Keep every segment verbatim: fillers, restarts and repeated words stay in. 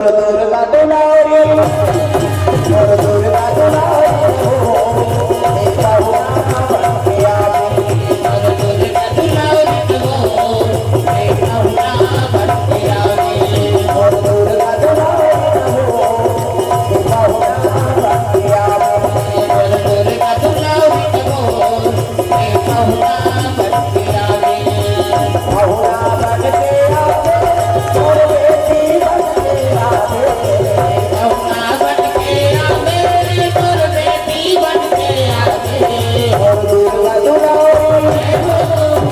दुर्गा दुलारी, दुर्गा दुलारी हो, हे पहुना बन के आवे। दुर्गा दुलारी हो, हे पहुना बन के आवे। दुर्गा दुलारी हो, हे पहुना बन के आवे। दुर्गा दुलारी हो, हे पहुना बन के आवे। पहुना बन के आवे, मोर बेटी बन के आवे। पहुना बन के आवे, मोर बेटी बन के आवे। मोर दुर्गा दुलारी,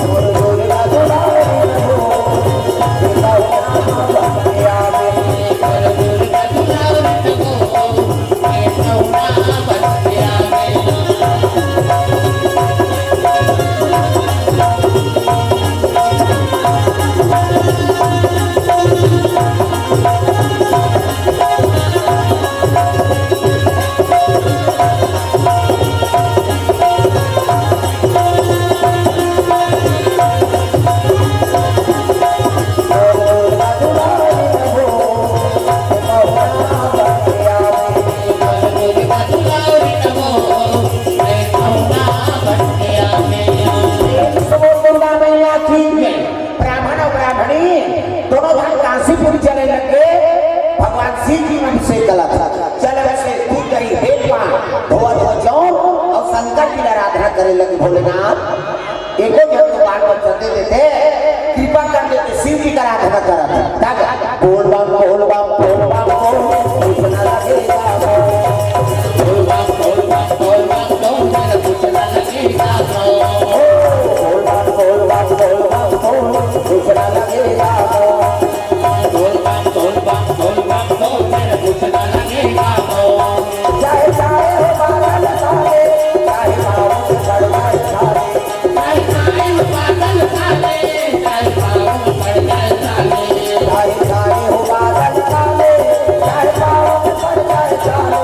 मोर दुर्गा दुलारी हो, पहुना बन के आवे। मोर दुर्गा दुलारी हो, ब्राह्मण अउ ब्राह्मणी दोनों झन काशीपुर चले लगे। भगवान शिव जी में अभिषेक गलत चल बसे दूध दही बेल पान धोआ धोआ जौन अउ शंकर जी ला आराधना करे लगे। भोलेनाथ एको झन तो बाल बच्चा दे देते, कृपा कर देते, शिव जी का आराधना करत। बोल बम बोल बम बोल बम बोल, कुछ ना लगेगा। बोल बम बोल बम बोल बम बोल, मेरा कुछ ना लगेगा। बोल बम बोल बम बोल बम बोल, कुछ ना लगेगा। बोल बम बोल बम बोल बम बोल, मेरा कुछ ना लगेगा। चाहे चाहे हो बादल काले, चाहे बादल पड़ जाए काले। चाहे चाहे हो बादल काले, चाहे बादल पड़ जाए काले। चाहे चाहे हो बादल काले, चाहे बादल पड़ जाए काले।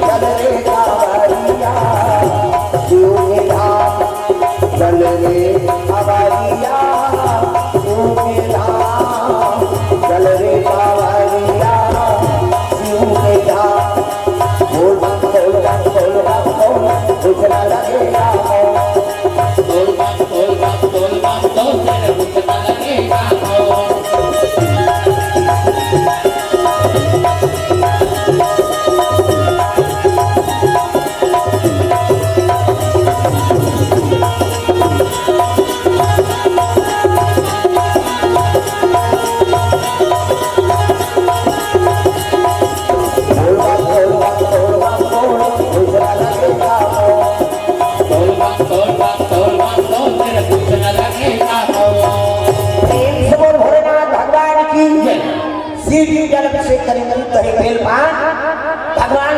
चल रे कांवरिया, शिव के धाम। चल रे कांवरिया, शिव के धाम। चल रे कांवरिया, शिव के धाम। बोल बम, बोल बम, बोल बम, बोल, कुछ ना लगेगा। बोल बम, बोल बम, बोल बम, बोल, तेरे कुछ ना लगेगा। प्रेम से बोल भोलेनाथ भगवान की जय। शिव जी जल अभिषेक करेंगे, दही बेल पान भगवान